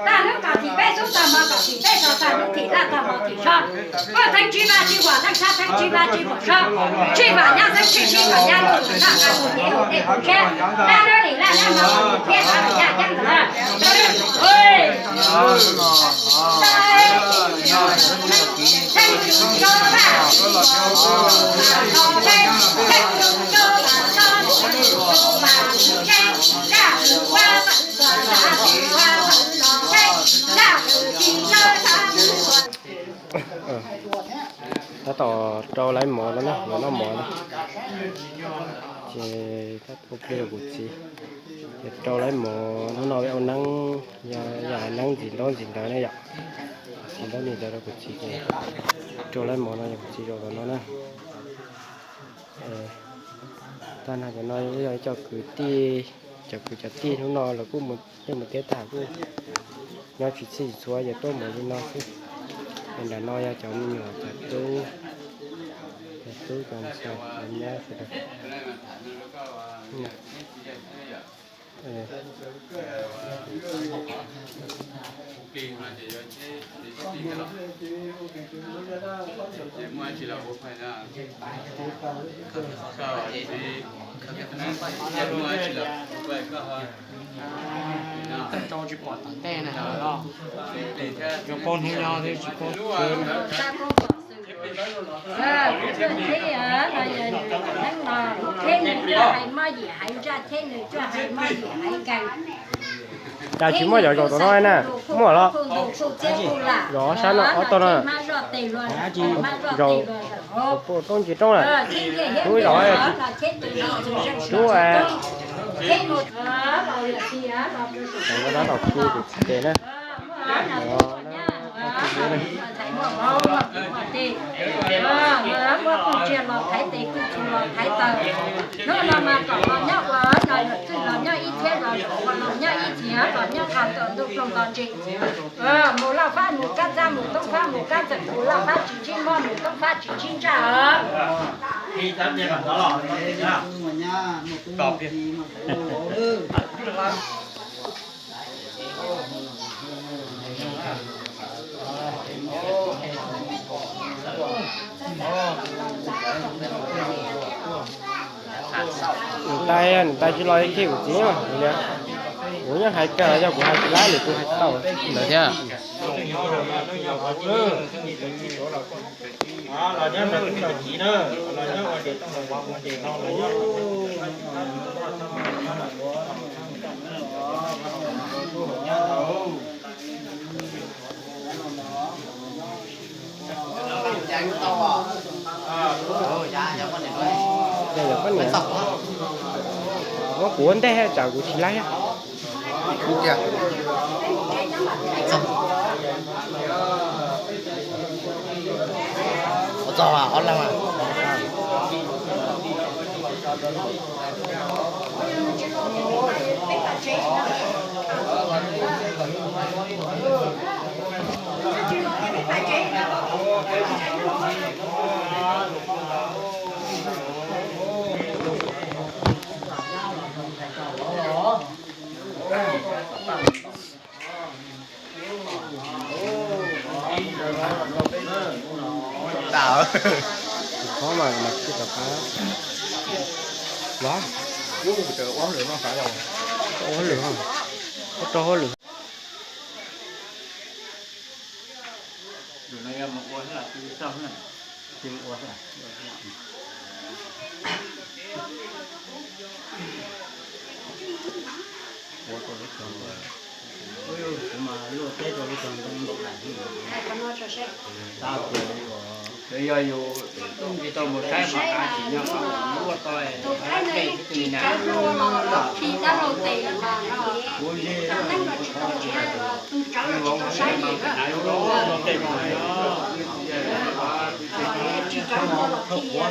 Tag hnub kom thim peb xub tag hmo kom thim peb zog tag hnub thim laj tag hmo thim zog. Koj theej tsis vaj tsis huam leej tshab theej tsis vaj tsis huam zog. Tsis vam nyab xeeb tsis sib kom nyab lug noj qab mus cev mus dej mus tshiab. Dab lub lim laj nyab hmo mus thiab dab lub yaj yeeb ntawd. Tab tom rau lawv mov no na, lawv noj mov na. Ces tab tom ua pliag rau kuv txiv, ces rau lawv mov hnub no ua neeb, yog hais neeb ntxim ntaub ntxim ntawv na yom. Ntxim ntaub ntxim ntawv rau kuv txiv ces rau lawv mov no yog kuv txiv rau tom no na. Tag nrho cov no yog ib co kwv tij, cov kwv cov tij hnub no lawv kuj mus liaj mus teb tag kuj nyob tsis txhij tsis txhua ces tuaj mus li no xwb. Ces nram no yog cov me nyuam, cov tub, cov tub cov ntxhais cov nyab sawv daws. Rau tsis pom tom ntej na los, yuav paub hnub nyob thiab tsis paub. Thiab nws tuaj hais mob yim hais ntsaj thiab nws tuaj hais mob yim hais nkees. Cas tsis muaj cov zaum tom no na, muaj los? Zaum ob sab no, ob tog no. Zaum roob ntsis roob na. Lub zaum, lub, tab tom khu kuv txiv tes na. Muab kuj tsiag los thaiv tes kuj txug los thaiv taws. Hnub no mas kom los nyob ua no yog txwj los nyob ib thiab los ua los nyob ib thiab los nyob qhov ntuj ploog los ntsis. Mus laj fab mus kab txab mus toob fab mus kab txeem mus laj fab tsis ntsib mob mus toob fab tsis ntsib ntsaj. Niam tais, niam tais tsis los ib khib kuv txiv mas, kuv nyob hais kawg yog kuv hais tsis laib lwm tus hais tsis tau ntawd thiab. Yog poj niam, muab kuv ua ntej tsam kuv tsis laib. Ua txog ob leeg. Tsis khob mas mas tsis rov qab. Los, rau hauj lwm, rau hauj lwm. Yog yus tsis tau mus saib mas kav tsis nyob qhov luaj tau. Ua